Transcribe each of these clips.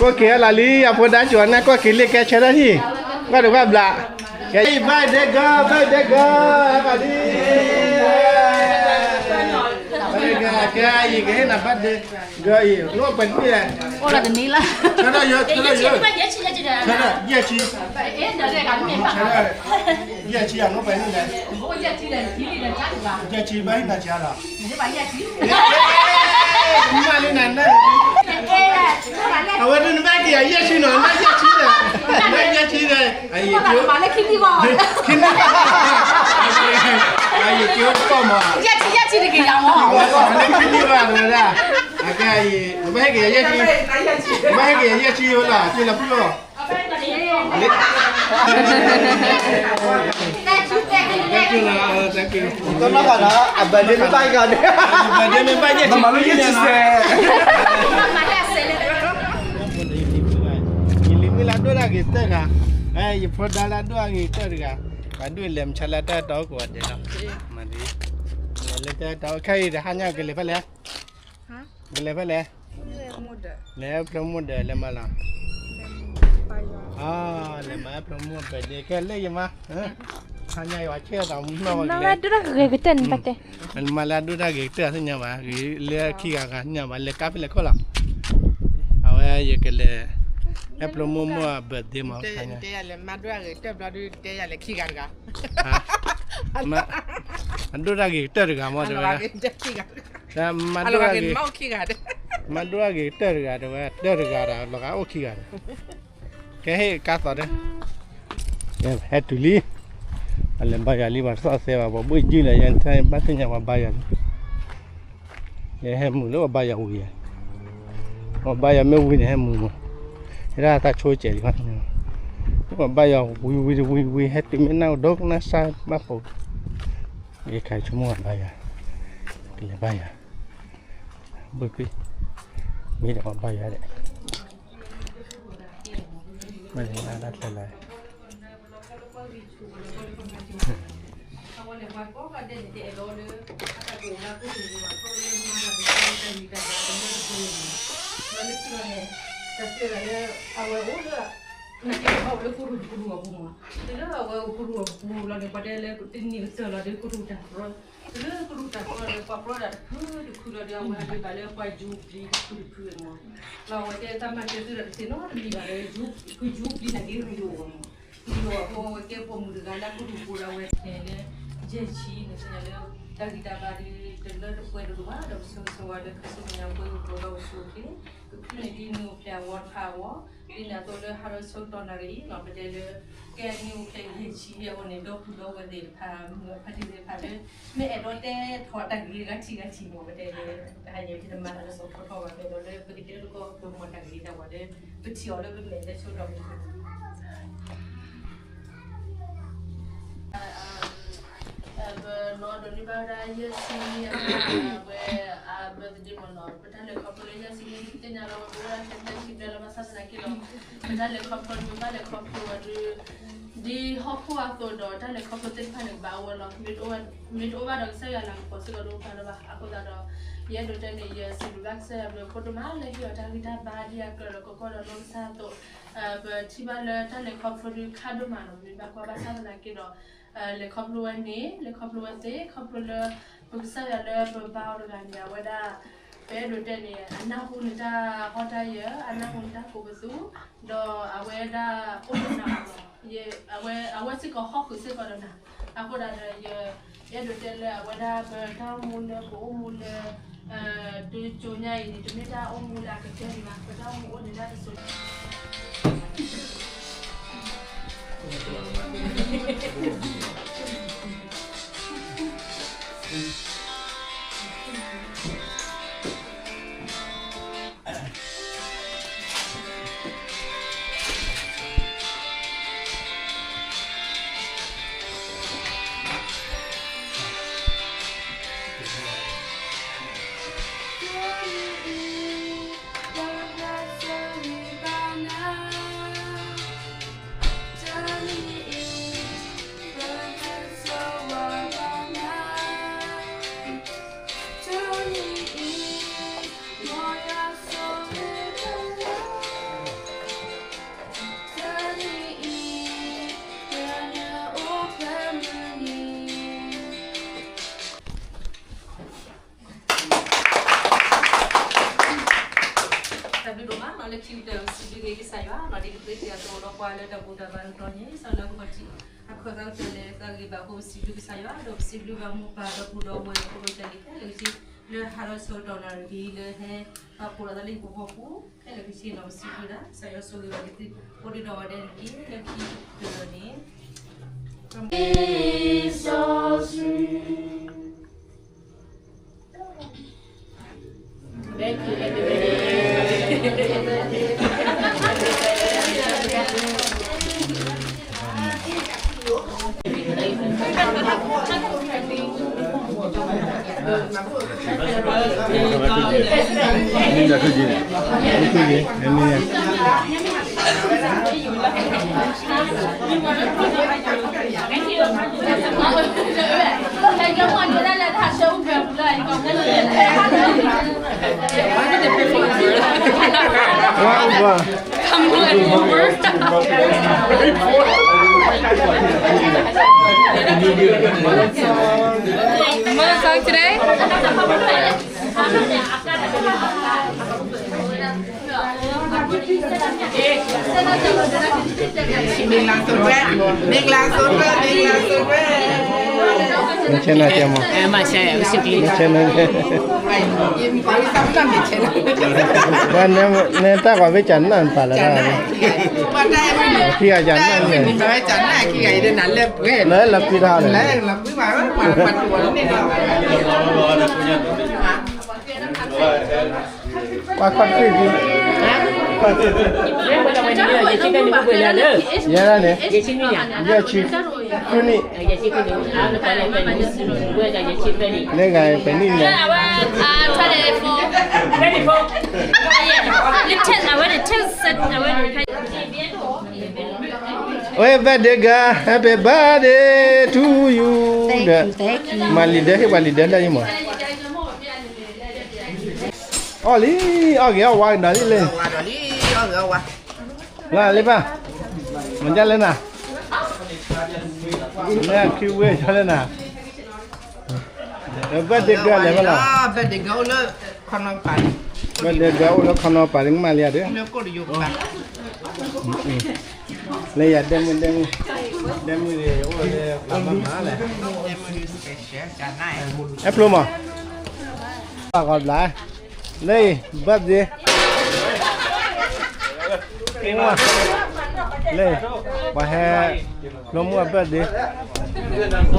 ကီၢ်က့ၤအလီၤလံ အဖိဒါကၠီၤနၢ်ကီၢ်က့ၤလ့ၣ်ကဲဆၢထၢၣ်ထံၣ် ကွၢ်ဒိၣ်ကွၢ်ဘျး ကဲ birthday girl, birthday girl ဟဲဘၣ်လံ birthday girl ကဲ ယကဟ့ၣ်နၤ birthday girl အံၤ နအိၣ်ပှဲၤနံၣ်လဲၣ် အိၣ်လီၤတနံၣ်လီၤ ဆၢထၢၣ်ယဲၢ်ဆံ ဆၢထၢၣ်ယဲၢ်ဆံ ယဲၢ်ဆံ နအိၣ်ပှဲၤနံၣ်လဲၣ် ယဲၢ်ဆံ ဘၣ်ဟ့ၣ်နၤစှၤလီၤ မ့ၢ်လၢနၤနၢ် အဝဲဒၣ်နဘၣ်က့ၤယၤယဲၢ်ဆံနီၤ နဘၣ်ယဲၢ်ဆံဒီး နဘၣ်ယဲၢ်ဆံဒီး အယံာ်က့ၤ ခံနံၣ်ဘၣ် အယံာ်က့ၤအိၣ်တကီၢ်မး ယဲၢ်ဆံတက့ၤယၤမး ခံနံၣ်ဘၣ်ဝဲဒၣ် အကဲအံၤ နဘၣ်ဟ့ၣ်က့ၤယၤယဲၢ်ဆံ နဘၣ်ဟ့ၣ်က့ၤယၤယဲၢ်ဆံဝဲလီၤ က့ၤလီၤဖုၣ်လီၤ Thank you နီၤ thank you တနီၤဘၣ်နီၤ အ birthday မ့ၢ်ဘၣ်ဂၤန့ၣ် အ birthday မ့ၢ်ဘၣ်ယဲၢ်ဆံ မၤလီၤယဲၢ်ဆံစဲး ယလံၤမုၣ်လၢဒိၣ်တၢ်ဂ့ၤတၢၢ်တဂၤ ယဖိဒါလၢဒိၣ်အဂ့ၤတၢၢ်တဂၤ ပှၤဒိၣ်လဲၤမဆါလၢတၢ်တီအိၣ်ကိးဂၤဒဲးလီၤ မၤဒ် လဲၤလၢတၢ်တီအိၣ်ခဲအံၤဒီး ဟါညါကလဲၤဖဲလဲၣ် ကလဲၤဖဲလဲၣ် လဲၤဖျိမိၢ်ဒၢးလဲၤမၤလီၤ လဲၤမၤဖျိမိၢ် birthday ခဲလၢာ်ယမါ ဟါညါယွၤဆဲၣ်သးမုၢ်နီၢ်ဝဲကလဲၤ ဒိၣ်တၢ်ဂ့ၤကတၢၢ်န့ၣ်ပတဲ မၤလၢအဒိၣ်တၢ်ဂ့ၤကတၢၢ်သ့ၣ်ညါဘၣ် ဂ့ၤလၢခံဂၤဂၤသ့ၣ်ညါဘၣ် လဲၤကါဖဲလဲၣ်ခိၣ်လီၤ အဝဲယကလဲၤ ဟဲဖျိမိၢ်မိၢ် birthday မၤ တဲယၤလဲၤမၤဒိၣ်တၢ်ဂ့ၤကတၢၢ်ဘျီဒုး တဲယၤလဲၤခံဂၤတဂၤ အဒိၣ်တၢ်ဂ့ၤကတၢၢ်တဂၤမ့ၢ်တဲဝဲဒၣ် မၤဒိၣ်တၢ်ဂ့ၤ မၤဒိၣ်တၢ်ဂ့ၤကတၢၢ်တဂၤတဲဝဲ တၢၢ်တဂၤဒီးလီၤဂာ်အိၣ်ခံဂၤဒီး ကဟဲကါသီၣ်ဒီး ဟဲတုၤလံ အလဲၤဘါယွၤလံ ပှၤတသီၣ်သဲဘၣ် ပှၤဘှ့ၣ်ယုၢ်လၢယဲ ဘၣ်သ့ၣ်ညါပှၤဘါယွၤလံ ယဟဲမုာ်လၢပှၤဘါယွၤဝံၤယဲ ပှၤဘါယွၤမ့ၢ်ဝံၤန့ၣ် ဟဲမုာ်မး ဟဲဒၣ်တၢ်ဆိကဲးလံ ပှၤဘါယွၤဝံၤဝံၤတဝံၤဝံၤ ဟဲတုၤမ့ၢ်နၢ်အိၣ်ဒီးကနၣ်စၢ်ဘၣ်ဖှိၣ် ယခါဆိကမိၣ်ပှၤဘါယွၤ ကလဲၤဘါယွၤ ဘုကွံ မ့ၢ်ဒီးပှၤဘါယွၤဒီး မ့ၢ်လၢတၢ်ချဲလၢ အဝဲအိၣ်လၢ နာ်က့ဘၣ်ဝဲလၢကရူၢ်တကရူၢ်အပူၤမး, တုၤလၢအဝဲကရူၢ်အပူၤလီၤန့ၣ် ပှၤတဲလၢတနံၤကတၢၢ်လီၤဒီးကရူၢ်တၢ်ကြီ, တုၤလၢကရူၢ်တၢ်ကြီဒီး ပှၤကြီတၢ်တဖုတဖုလီၤဒီး အဝဲဟးဒုးဘၣ်လၢပှၤယူၤပျံၤတဖုတဖုမး, ဒီးအဝဲတဲတၢ်မၤစၢၤသုဒီးတသ့နီတမံၤဘၣ်ဒီး ဖုယူၤပျံၤနာ်က့ရံၣ်ဒိၣ်အဂီၢ်မး, ရံၣ်ဒိၣ်အဂီၢ်အဝဲကဲပိာ်မုၣ်တဂၤလၢကရူၢ်ပူၤဒီးအဝဲတဲလၢ ယဲၢ်ဆံန့ၣ် သ့ၣ်ညါလၢ တၢ်ဂံၢ်တၢ်ဘါဒီး တလၢတပှဲၤဒိၣ်ဒိၣ်ဘၣ် ဒီးပဆၢဂ့ၤဆၢဝါလၢခရံာ်စူၢ်ကညီၤပှဲၤကပီၤဒီးပဆူၣ်ချ့ ကဖုန့ၣ်ဒ်နုာ်အိၣ်ဖျဲၣ်အဝီတဖၣ်အဂီၢ်, ဒ်န့ၣ်အသိးလၢဟါလီၤဆၢကတီၢ်နၣ်ရံၣ်အံၤလီၤ ပတဲလၢ ကဲနုာ်အိၣ်ဖျဲၣ်ယဲၢ်ဆံအဂီၢ်န့ၣ် ဒီပုၢ်ဒီဝဲၢ်သ့ၣ်တဖၣ် မုၢ်အဖါတံၢ်သ့ၣ်တဖၣ်လၢ မ့ၢ်အဲၣ်ဒိးတဲထီၣ်တၢ်ဂ့ၤဂၤထံၣ်ဂၤထံၣ်မး ပတဲလၢ တဟါညါဖဲတမၤလၢစီၤခီထီၣ်ဘၣ် ပအဲၣ်ဒိးလၢပကတဲတကီၢ်ပမၤတၢ်ဂ့ၤတၢ်ဝါလၢ ပထံၣ်အီၤလၢပမဲာ်လၢဆၢကတီၢ် ပနီၢ်ဒိးန့ၢ်ဘၣ်ဝဲဒၣ်ယဲၢ်ဆံနံၣ်အဝဲ အ birthday မ့ၢ်နီၤ ပတၢ်လဲၤခီဖျိလၢယဲၢ်ဆံနံၣ် ပသ့ၣ်ညါလီၤဝဲပဝဲဒၣ်ထဲထဲခံဘျဲလၢဘၣ်ဆၣ်သနာ်က့ဒီး ပတၢ်လဲၤခီဖျိန့ၣ် ပဘၣ်လဲၤခီဖျိဝဲဒၣ် ဒ်ဟီၣ်ခိၣ်အသိးဒီး တၢ်လဲၤခီဖျိသ့ၣ်တဖၣ်န့ၣ် ကဘၣ်အိၣ်ဝဲလီၤ. မ့ၢ်တအိၣ်ဘၣ်ဒီးကစၢ်ယွၤလၤကပီၤစ့ၢ်ကီးတအိၣ်ဖျါလၢၤဘၣ်. အဃိသတးဒီး ယအဲၣ်ဒိးတဲန့ၣ် ယစံးဘျုးဘၣ်ကစၢ်ယွၤဘျုးဖးဒိၣ်မးလၢဟ့ၣ်အီၤတၢ်ဂံၢ်တၢ်ဘါဒ်အကြၢးဒီးကကွၢ်ဒီးနီၢ်ကစၢ်အသိး ပထံၣ်ဘၣ်လၢတၢ်လဲၤခီဖျိဒုးခါဒိၣ်မးနီၤ မ့ၢ်ဘၣ်ကွၢ်ဘၣ်ဆၣ်သနာ်က့ဒီး လဲၤခီဖျိဝဲန့ၣ် လဲၤခီဖျိဝဲသ့ ခီဖျိလၢ ပကစၢ်ယွၤလၢပဘါအီၤတဂၤန့ၣ် အဝဲဒၣ် ပအဲၣ်ဒိးတဲန့ၣ် အနၢ်ဟူနတၢ်ဟီၣ်တၢ်ယၢၤ အနၢ်ဟူနတၢ်ကိးပသူ ဒီးအဝဲဒၣ်အိၣ်ဒီးနၤအီၤလီၤ. အဝဲစ့ၢ်ကီးဟီၣ်ဃုာ်စ့ၢ်ကီးဒီးနၤ အဃိဒၣ်ဒီးယ အဲၣ်ဒိးတဲလၢအဝဲဒၣ်ပတၢ်အိၣ်မူလၢပအိၣ်မူလၢ တကၠိညါအံၤန့ၣ် တမ့ၢ်တၢ်အိၣ်မူလၢအကတၢၢ်ဒံးဘၣ် ပတၢ်အိၣ်မူအိၣ်န့ၣ်ဒၣ်တစိၤ လၢခံကတၢၢ် ပစံးဘျုးက့ၤကစၢ်ယွၤ ဒီးဒ်ပသ့ၣ်ညါအသိးဒီး ပှၤလၢတၢ်ဘူၣ်တၢ်ဘါတကတီၢ်န့ၣ် စီၤလၢကီၢ်ထံး အခၢၣ်သးကတၢၢ်လဲၤသးဂ့ၤဘၣ်အဃိ ပစံးဘျုးကစၢ်ယွၤ ဒီးပစံးဘျုးဘၣ်မိၢ်ပၢ်ဒီးပုၢ်ဒီးဝဲၢ်ဒီးဖိဒိၣ်ကၢ်လံၤခဲလၢာ်ခဲဆ့ လၢဟးထီၣ်ဆၢကတီၢ်နၣ်ရံၣ်လၢဟဲ ပာ်ဖှိၣ်လီၤသးလၢဟံၣ်ဖိဃီပူၤ ခဲလၢာ်ခဲဆ့နီၤ ပစံးဘျုးဒၣ် ကစၢ်ယွၤဆိၣ်ဂ့ၤဘၣ်က့ၤသု အိၣ်ဒံးဒီးဝဲဒၣ်န့ၣ်တက့ၢ် လၢခံကတၢၢ်န့ၣ် Come on, over. Mother song today? မင်္ဂလာဆောင်ပွဲ မင်္ဂလာဆောင်ပွဲ မင်္ဂလာဆောင်ပွဲ မဆဲနၤကဲမး အဲ မဆဲ မဆဲနၤ ယမီၤကီး ယသးပ့ၤနီၣ် မဆဲနၤ ဘၣ်နဲ နဲတၢ်ကွၢ်ဖဲကၢ်နၢ်ပာ်လၢတၢ် ခံဂၤကၢ်နၢ်န့ၣ် ခံဂၤယဒနၤလၢပှဲၤ လၢလီၤကွံတၢ်လၢ လၢလီၤကွံဘၣ် ပှၤပှၤတူၢ်န့ၣ် ပှၤခီၣ်တရံၣ်ဒံး ယဲဒၣ်န့ၣ် ယဲၢ်ဆံ ဃုနံၣ် လၢဂၤပနံၣ်န့ၣ် အဝဲ birthday girl, happy birthday to you ဒီး မၤလံာ်ဒၢ ဟ့ၣ်ပှၤလံာ်ဒၢလၢယမၤ အီၣ်လံ အီၣ်ဂ့ၤအီၣ်ဝါကဒီးလံလဲၣ် လၢလံဘၣ် မၤဒ်လဲၣ်နၤ လၢခံဝဲဆီလဲၣ်နၤ birthday girl လဲၣ်မ့ၢ်လီၤ birthday girl အိၣ်လၢခီနီပၤ birthday girl အိၣ်လၢခီနီပၤလံကမၣ်လံဧါဒီး လၢယၤဒဲမုၣ်ဒဲမုၣ် ဒဲမုၣ်အိၣ်လၢပှၤမၤမၤလဲၣ် အဲဖျိမး ပှၤဂီၤဘျါ လၢ birthday လၢ ပှၤဟဲ ဖျိမုၣ်အ birthday အီၣ်လံနၤ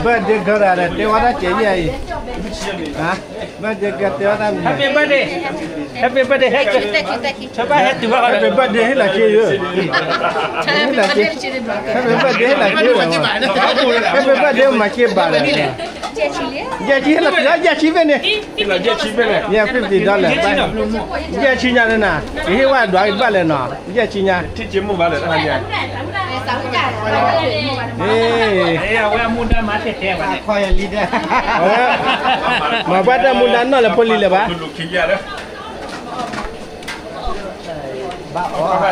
birthday girl ဒီးတဲဝဲဒၣ်ကဲယဲၢ်အံၤ birthday girl တဲဝဲဒၣ်မနုၤ Happy birthday Happy birthday Happy birthday Happy birthday ဟ့ၣ်လီၤက့ၤယိ Happy birthday ဟ့ၣ်လီၤက့ၤဝဲ Happy birthday မၤက့ၤဘၣ်လၢ ယဲၢ်ဆံဟ့ၣ်လီၤက့ၤ ယဲၢ်ဆံဖဲန့ၣ် ယဲၢ် fifty dollar ယဲၢ်ဆံညါန့ၣ်နၤ ယဟ့ၣ်ဝဲဒွးက့ၤဘၣ်လဲၣ်နီၤ ယဲၢ်ဆံညါ မၤဘၣ်တၢ်မူဒါနီၢ်လၢဖိလံၤလၢၤဘၣ် လၢဂၤအံၤ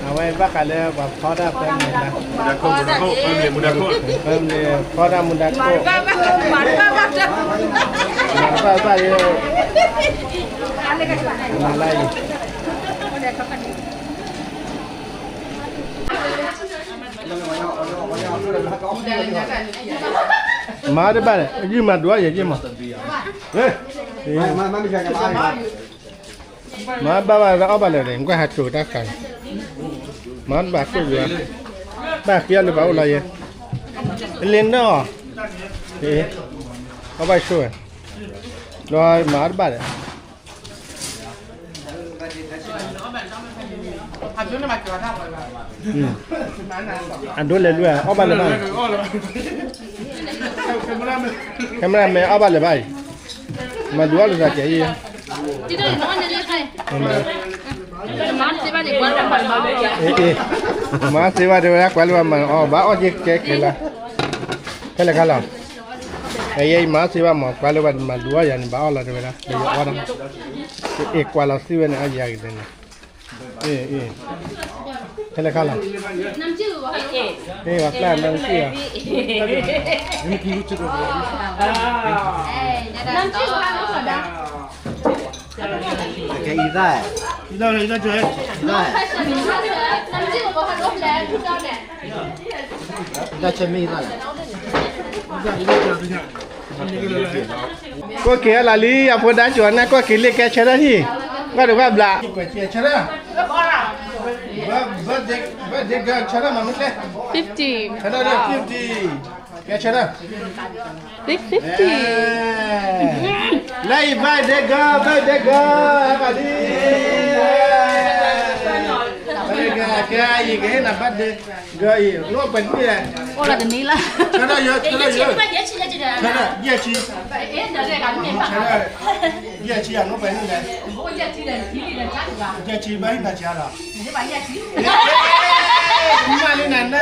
အဝဲဘၣ်ဃးလၢပှၤဖီတၢ်ဖဲမုၢ်လၢ် ဖီတၢ်မူဒါခိၣ် မၤတဘၣ်ဘၣ်လၢ မၤလၢအံၤ မၤတဘၣ်န့ၣ် ယုၢ်မၤဒွးယဲၢ် ယုၢ်မၤ, မၤဘၣ်ဘၣ်အီၣ်ဘၣ်လၢာ်န့ၣ် ကွၢ်ဟးတိၤတၢ်ဃာ်န့ၣ် မၤဘၣ်ကိၣ်ယွၤ ဘၣ်ဃ့အီၣ်လၢပှၤအိၣ်လီၤယဲၢ် လ့နၢ်အီၤ အီၣ်ဘၣ်ဆိၣ်ဝဲ ဒီးမၤအီၣ်တဘၣ်ဒီး အဒိလဲၤလွဲၢ် အီၣ်ဘၣ်လၢၤဘၣ်, camera man အီၣ်ဘၣ်လၢၤဘၣ်အံၤ, မၤဒုးအီၣ်လၢၤသးကဲအံၤ, အ့ၣ် မၤစ့ဘၣ်တဲဝဲဒၣ် ကွၢ်လၢဘၣ်မၤအီၣ် ဘၣ်အီၣ်ကဲကဲလီၤ, ဖဲလဲၣ်ခါလီၤ, အယဲအံၤမၤစ့ဘၣ်မၤ ကွၢ်လၢဘၣ်မၤဒူအီၣ်ယၤန့ၣ် ဘၣ်အီၣ်လီၤတဲဝဲဒၣ် လၢယအီၣ်ဒၣ်, အ့ၣ်ကွၢ်လီၤသံဝဲန့ၣ် အယၤကတဲန့ၣ်, အ့ၣ်အ့ၣ်, ဖဲလဲၣ်ခါလီၤ, အ့ၣ်ပှၤပျၢ်နမ်ကံၣ်ဧါ, ကဲအံၤသၣ်, အံၤသၣ်, အံၤသၣ်, အံၤသၣ်ဆဲမ့ၢ်အံၤသၣ်လဲၣ်, ကွၢ်က့ၤအလၤလံ အဖိဒါကၠီၤနၢ် ကွၢ်က့ၤလံကဲဆၢထၢၣ်ထံၣ်, ဘၣ်ဒိဘၣ်ဘျး, ဆၢထၢၣ်, birthday girl ဆၢထၢၣ်မၤမ့ၢ်လဲၣ်, fifty, ဆၢထၢၣ် fifty, ကဲဆၢထၢၣ်, big fifty, လၢအံၤ birthday girl, birthday girl, ဟဲဘၣ်လံ, birthday girl ကဲအံၤကဟ့ၣ်နၤ birthday girl အံၤ အိၣ်ပှဲၤနံၣ်လဲၣ်, အိၣ်လၢတနံၣ်လၢ, ဆၢထၢၣ်ယဲ, ဆၢထၢၣ်ယဲ, ဆၢထၢၣ်ယဲၢ်ဆံ, ဆၢထၢၣ်ယဲၢ်ဆံ အအိၣ်ပှဲၤနံၣ်လဲၣ်,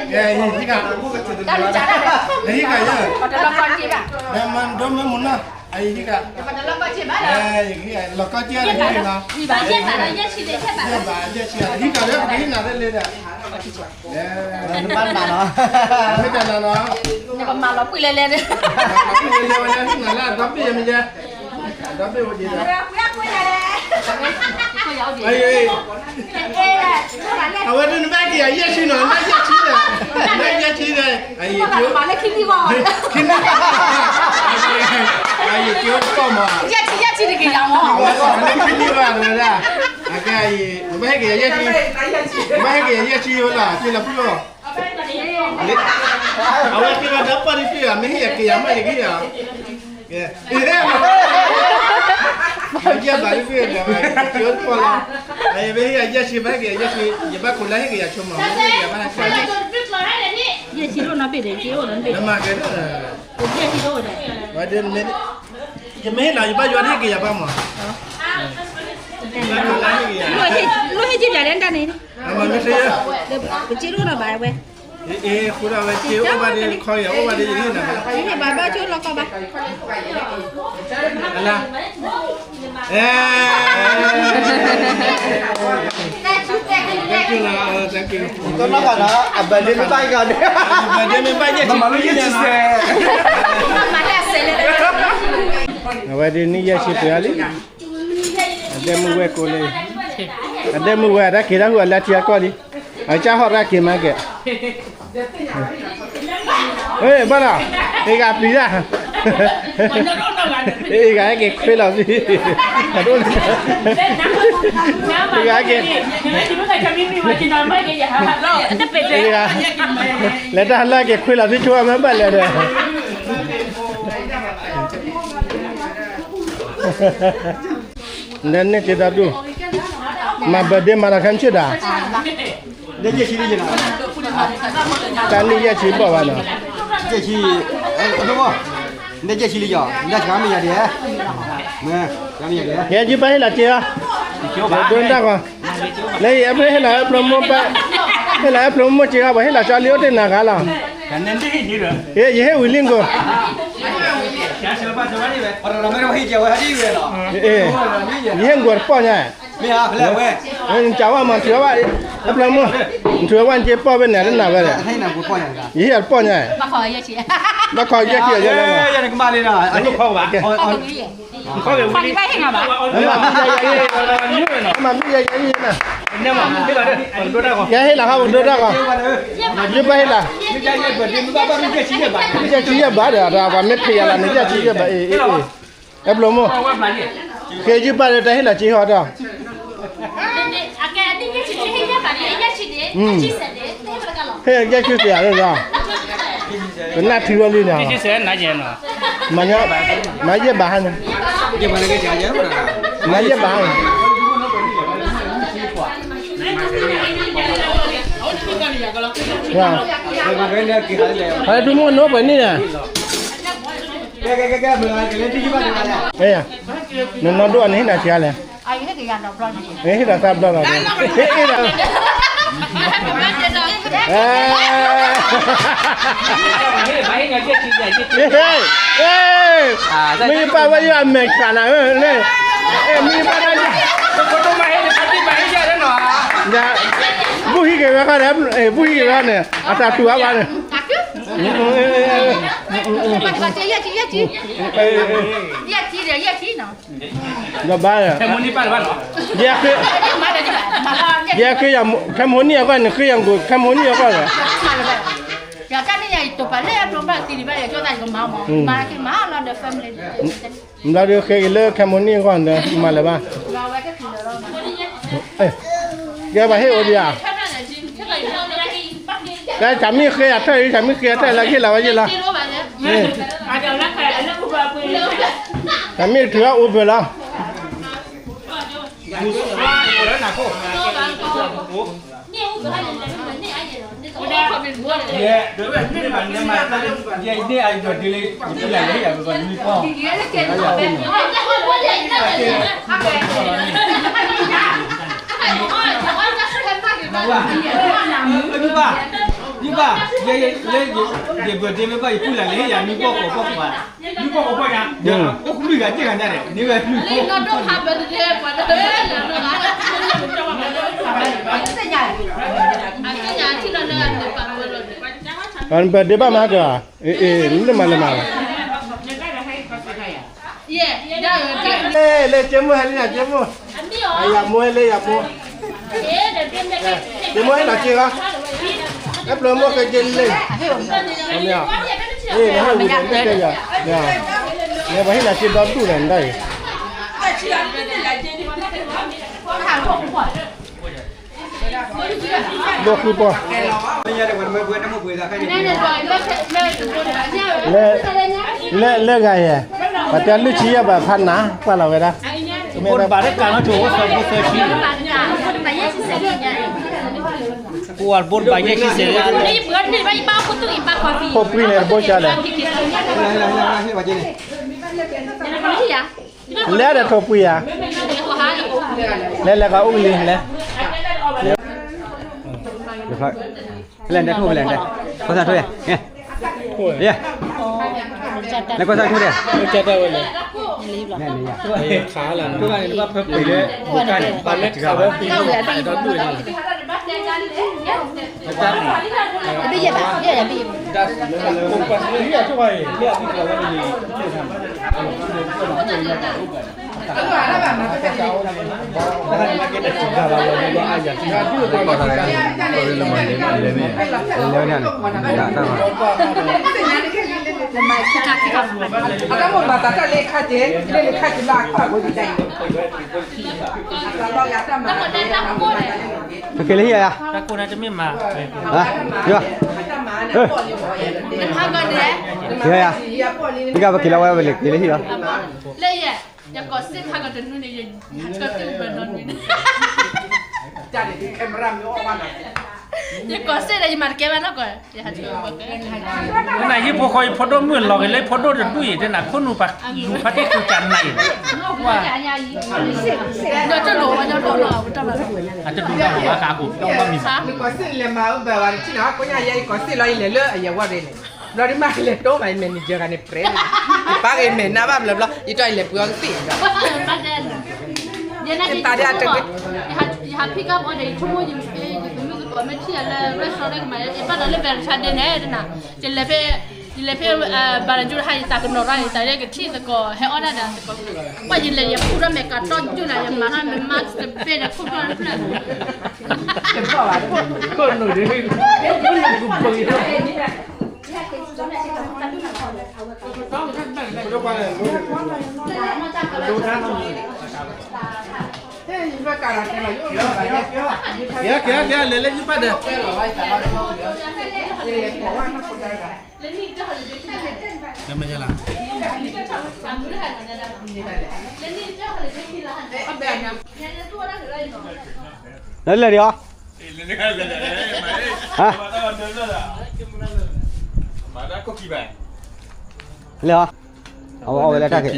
ယဲၢ်ဆံဘၣ်ဟံၣ်နၤစှၤလီၤ, မ့ၢ်လၢနၤ, ဟံၣ်က, ဟံၣ်ကယဲ, ဒီမၢမူနီၤ, အဟံၣ်က, လီၤကီက့ၤလီၤ, ယဲၢ်ဆံ, ဟံၣ်ကလၢပကဟံၣ်နၤလၢလၢဒီး နဘၣ်နၤလီၤ, မ့ၢ်တနၤလီၤ, နကမၤလီၤပှံၢ်လဲၤလဲၤ, နလၢအဒီဘ့ၣ်ယမ့ၢ်ယဲ, အဒီဘ့ၣ်ဝဲယဲ, အဝဲဒၣ်နဘၣ်က့ၤယၤယဲၢ်ဆံနီၤ, နဘၣ်ယဲၢ်ဆံဒီး, နဘၣ်ယဲၢ်ဆံဒီး, ခံနံၣ်, ယက့ၤအိၣ်တကီၢ်မး, အဝဲသ့ၣ်ခံနံၣ်ဘၣ်တဝဲဒၣ်, အကဲအံၤ နဘၣ်ဟ့ၣ်က့ၤယၤယဲၢ်ဆံ, နဘၣ်ဟ့ၣ်က့ၤယၤယဲၢ်ဆံဝဲလီၤ, က့ၤလီၤဖုၣ်အီၤ, အဝဲက့ၤလီၤဒီးပှၢ်တဖုၣ်အမ့ၢ်ဟ့ၣ်ယၤက့ၤယၤမးယက့ၤယၤ, ကဲ, ယဲၢ်ဘးတဖုၣ်ဒီး, က့ၤအိၣ်တကီၢ်လီၤ, အမ့ၢ်ဟ့ၣ်ယၤယဲၢ်ဆံ ဘၣ်ဟ့ၣ်က့ၤယၤယဲၢ်ဆံ, ယဘၣ်ခိးလၢဟ့ၣ်က့ၤယၤဆိမး, မ့ၢ်ဟ့ၣ်က့ၤယၤဘၣ်နၤ, ယဲၢ်ဆံဒိၣ်နီတဘ့ၣ်ဒီး က့ၤအိၣ်နီတဘ့ၣ်, ယဲၢ်ဆံဒိၣ်ဝဲဒီး, ယမ့ၢ်ဟ့ၣ်လီၤ ယဘၣ်ယွၤဟ့ၣ်က့ၤယၤဘၣ်မး, လိၣ်ဟ့ၣ်က့ၤပၠးလဲၣ်တၢ်န့ၣ်, ပက့ၤဒိၣ်နီဘၣ်ဝဲ, အ့ၣ် ဃုဒၣ်ဝဲ က့ၤအိၣ်ဘၣ်ဒ်ခီယၤ အိၣ်ဘၣ်ဒ်ယဟ့ၣ်နၤဘၣ်, ယဟ့ၣ်ဘၣ်ဘၣ်ကၠိလီၤကီဘၣ်, အလါ, အဲ thank you နီၤ, thank you, တနီၤဃီနီၤ အ birthday မ့ၢ်ဘၣ်ဂၤန့ၣ်, birthday မ့ၢ်ဘၣ်ယဲၢ်ဆံ, အဝဲဒ်န့ၣ်ယဲၢ်ဆံပှဲၤလံ, အဒဲမုၢ်ဝဲၢ်ကိးလၢ, အဒဲမုၢ်ဝဲၢ်အတၢ်က့ၤတၢ်ဟူးအလၢထံအကီၢ်လံ, အကၢ်ဟီၣ်တၢ်က့ၤမၤကဲ, ဘၣ်နီၤ, အ့ၣ်ဂၤပျံၤတၢ်, အ့ၣ်ဂၤဟဲက့ၤခွ့လီၤသံ, အ့ၣ်ဂၤက့ၤ, လဲၤတၢ်လၢက့ၤခွ့လီၤသံ ဆိမ့ၢ်ဘၣ်လဲၤဒီး နန့ၣ်က့ၤတၢ်ဒူၣ်, မၤ birthday မၤတၢ်ခဲမုၢ်ဆ့ၣ်ဒၣ်, တၢ်နံၣ်ယဲၢ်ဆံဘၣ်ဘၣ်နီၤ, ယဲၢ်ဆံ, နယဲၢ်ဆံလံယီၤ, နဒၣ်ဆှါမ့ၢ်ယၤဒဲး, ယဲယဘၣ်ဟ့ၣ်လီၤစ့အီၤ, ဒိတၢ်ဂီၤ, လၢယအဲၣ်ဖျိဟ့ၣ်လီၤအဲၣ်ဖျိမိၢ်ဘၣ်, ဟ့ၣ်လီၤအဲၣ်ဖျိမိၢ်စ့အီၤ ပှၤဟ့ၣ်လီၤကၠီလံအိၣ်တ့ၢ်နၤဂၤလီၤ, ယဟ့ၣ်ဝံၤလံဂိၤ ယဟ့ၣ်ဂီၤတပီၢ်ညါ, နကဝၢ်မး နထုးဝဲဘၣ်, အဖျၢၣ်မုၢ်, နထုးဝဲဘၣ်နကပီၢ်ဖဲန့ၣ် တနာ်ဝဲဒီး, ယဟ့ၣ်တပီၢ်ညါ, ဘၣ်ခီယဲၢ်ဆံ, ဘၣ်ခီယဲၢ်ဆံယဲၢ်လီၤ, မၤမံယဲၢ်ယဲၢ်, ယဟ့ၣ်လီၤဟးပဒိတၢ်ဂီၤ, ယဘၣ်ဟ့ၣ်လီၤ, ယဲၢ်ဆံယဲၢ်ဘးဒီး ပှၤမ့ၢ်ဖံးယၤလီၤန့ၣ် ယဲၢ်ဆံယဲၢ်ဘးအံၤ, အဲၣ်ဖျိမိၢ်, ကဲယဘၣ်ဒီးတၢ်ဟ့ၣ်လီၤစ့ဟီဒီး ဟ့ၣ်ယဲၢ်ဆံသ့ၣ်ယၤလီၤ, ပနၢ်ထံဝဲလံန့ၣ်, မၤယဲၢ်ဘးဟါန့ၣ်, မၤယဲၢ်ဘးဟါန့ၣ်, ဟဲဒူမိၢ်နိပှဲၤန့ၣ်, နနီၢ်ဒိၣ်အန့ၣ်ဟ့ၣ်နၤစ့လဲၣ်, ဟ့ၣ်ဒီးသးဘျီလီၤ, ဟ့ၣ်ဒီး မ့ၢ်ပာ်ဝဲယအမဲာ်ချၢနၤဧၢ, မ့ၢ်ပာ်ဝဲယ, ဘူၣ်ဟံးက့ၤဝဲခါန့ၣ်, ဘူၣ်ဟံးက့ၤဝဲန့ၣ်, အတၢ်တူၢ်အါဘၣ်န့ၣ်, ဒီးဘၣ်, ယဲ, ခဲမိၣ်နံၣ်အဂီၢ်န့ၣ် ဃ့ယၤကိာ် ခဲမိၣ်နံၣ်အဂီၢ်ဒီး, ဘျီဒီးဃ့က့ၤလၢခဲမိၣ်နံၣ်အဂီၢ်န့ၣ် ဃ့ယၤကိာ် ခဲမိၣ်နံၣ်အဂီၢ်ဒီး, ကဲဘၣ်ဟ့ၣ်အိၣ်ဒံးဧါ, ကဲတၢ်မ့ၢ်ဃ့ယၤထၢၣ်အံၤ တၢ်မ့ၢ်ဃ့ယၤထၢၣ်လၢကဟ့ၣ်လီၤဝဲယ့ၢ်လီၤ, တၢ်မ့ၢ်ထုးအအိၣ်ဘၢၣ်လီၤ. ယဘၣ်, ယဘၣ်, ယဘၣ်, ယဘၣ်, ယဘၣ်ဒ့မ့ၢ်ဘၣ်ယပူၤလၢ်လၢယၤမံၤပီၢ်ကီၢ်ပီၢ်ပှၤ, မံၤပီၢ်ကီၢ်ပီၢ်ညါ, အိၣ်ကလုၢ်ဂၤတ့ၢ်ဂၤညါန့ၣ်, န့ၢ်ဝဲမံၤပီၢ်ကီၢ်ပီၢ်, အဘၣ်ဒ့ဘၣ်မၤကၢၤ, အ့ အ့ နတမၤလၢမၤလီၤ. လၢက့မိၢ်ဟဲလၢယက့မိၢ်, အယၤမိၢ်ဟဲလၢယၤမိၢ်, က့မိၢ်ဟဲလီၤက့ဂီၤ, ဟဲပျၢၤမိၢ်က့က့လံ, မ့ၢ်ဟဲဝံၤန့ၣ် မ့ၢ်ကဲယၤ, မ့ၢ်ပှၤဟ့ၣ်လီၤက့ဒီဒူၣ်န့ၣ်ဒၣ်အံၤ ဒိၣ်ဃုပီၢ်, လၢ, လၢ, လၢဂၤယဲ, ပှၤတဲလွံၢ်ဆံယဲၢ်ဘၣ်ဖးနၤ ကွၢ်လီၤဝဲဒၣ်, ဘိတဘးတကးနီၣ်ဆိ အိၣ်သၢဘိသၢဆံ, ပဝဲဘိတဘးယဲၢ်ဆံစဲး, ဖိပှံၤန့ၣ်တဘိကၢ်လဲၣ် လဲၤဒီးထိၣ်ပှံၤယၤ, လဲၤလဲၤကအိၣ်လံလဲၤ, လဲၤဒဲးထိၣ်လဲၤဒဲး, ကီၢ်ဆၣ်ထိၣ်ယၤ, လဲၤကီၢ်ဆၣ်ထိၣ်ဒဲး, ခါလၢ, က့ၤလၢဟံၣ်ယၤ, ယၤ, ယၤ, မ့ၢ်ကပက့ၤလီၤဝဲဝဲလၢက့ၤလၢဟံၣ်လီၤ, လၢယဲ, ယကီၢ်စ့ၣ်ခါကတနူန့ၣ် ယဟးကတၢၢ်ဘၢၣ်နီၢ်နွံန့ၣ်, ယကီၢ်စ့ၣ်ဒီးယမၤတကဲဘၣ်နီၢ်ကီၢ်, ယဟးကတၢၢ်ဘၢၣ်ကဲ, နယဖိဃီယဖိဒိၣ်မုၣ်လီၤက့ၤလၢဖိဒိၣ်တဒူၣ်အံၤ တဲနၤခိၣ်နူာ်ပာ်လူၤဖးတံၢ်သူၣ်ကၢ်နၤအံၤ, ဒီးတလိၣ်ဝဲညီထီၣ်လီၤ, အတဒူၣ်တၢ်ဘၣ်ဘၣ်ကးကိး, ကီၢ်စ့ၣ်လဲၤမၤအဘၢၣ်ဝဲတထံၣ်န့ၣ် ကိးညါယဲအံၤကီၢ်စ့ၣ်လီၤ ယလဲၤလၢအယဲၢ်ဝီရ့န့ၣ်, ဘျီဒီးမ့ၢ်လဲၤတိၢ်မး ယ manager ဂၤန့ၣ် ပြဲန့ၣ်, ယပာ်ဂ့ၤမဲာ်နါဘၣ်ဘျီဘျီ ယတီၢ်ယလဲၤပှ့ၤအီၤကသ့ၣ်, ယဟး pick up အီၤဒီး ယဆိကမိၣ်ယမ့ၢ် ယသမုၣ်သကိးမ့ၢ်ထံၣ်ယၤလၢ restaurant ကမၤ ယဘၣ်ဒီးလၢ Valentine Day န့ၣ် တနၤ, ယလဲၤဖဲ ယလဲၤဖဲ ဘၣ်လၢကၠူတဟါ ယသးကနီၤရၣ်န့ၣ် တၢ်လၢကထံၣ်သကိး ဟဲအီၣ်ဒၣ်ဒီးသကိး, ပှၤယလဲၤယဖူထီၣ်မဲာ်ကးတီၢ်ယုၢ်လၢ ယမၤထီၣ်မဲာ် mask တဘ့ၣ်ဒီး ခိၣ်ဖျီၣ်တဖျၢၣ် ခိၣ်နူာ်ဒ် ခိၣ်နူာ်ဒ် ကဲ ကဲ ကဲ လဲၤလၢယပၢ်ဒီး လဲၤမ့ၢ်ယဲလၢ လဲၤလဲၤဒီး ဟါ လဲၤအီၤ အဝဲလဲၤတၢ်က့ၤ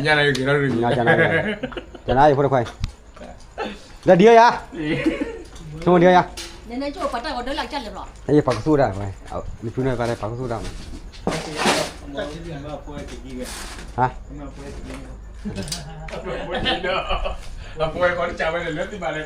ကနါယဖိတခွါ ဒီးဒံးယၤ ဆိကမိၣ်ဒံးယၤ နကၠိပှၤတၢ်ဂီၤဒၢလၢအကစၢ်လဲၤဘျီ, ယပှၤကသူၣ်ဒၣ်ဝဲ, နဖုန့ၣ်ပှၤန့ၣ် ပှၤကသူၣ်ဒၣ်မး, ဟါ, အပှဲၤကီးတကးဝဲလၢသုဘၣ်လဲၣ်